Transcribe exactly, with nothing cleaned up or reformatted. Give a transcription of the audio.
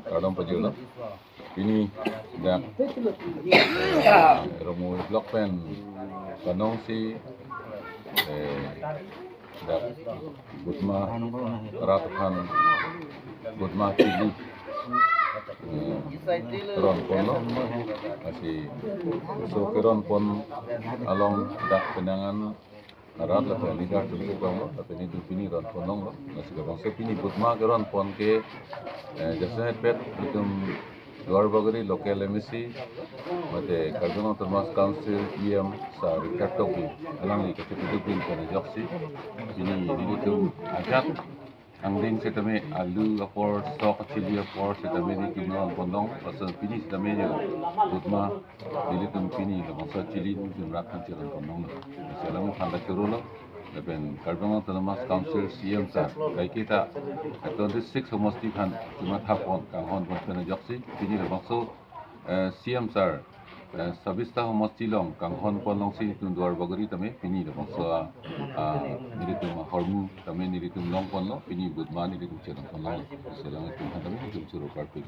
Kardom pajirlo. Pini dak, eh, Rongmui Block pen kanong si, eh, dak Budma rat aphan Budma chili, eh, ron ponlo. Lasi laso keron pon along dak penang an rat lapen leader atum si tonglo, lapen nelitum pini ron pon longlo. Lasi labangso pini Budma keron pon ke, eh, jasemet pet itum Duarbagori local M A C, mate Karbi Anglong Autonomous Council E M sir Richard Tokbi, alangli kachepiduk pen ajoksi pini nelitum ajat angdeng setame alu apor, sok chili apor setame nelitum ron pon long, laso pini setame je Budma nelitum pini labangso chili nelitum rat aphan cheron pon longlo. Lasi alangphan ta chorolo, lapen Karbi Anglong Autonomous Council C E M sir, kaiketa twenty-six homosti aphan chematha pon, kanghon pon pen ajoksi, pini labangso, eh, C E M sir, eh, sabista homosti along kanghon pon longsi nelitum Duarbagori tame pini labangso, ah, nelitum ahormu tame nelitum long ponlo, pini Budma nelitum cheron pon longlo. Lasi alangtum aphan tame nelitum choro parpik.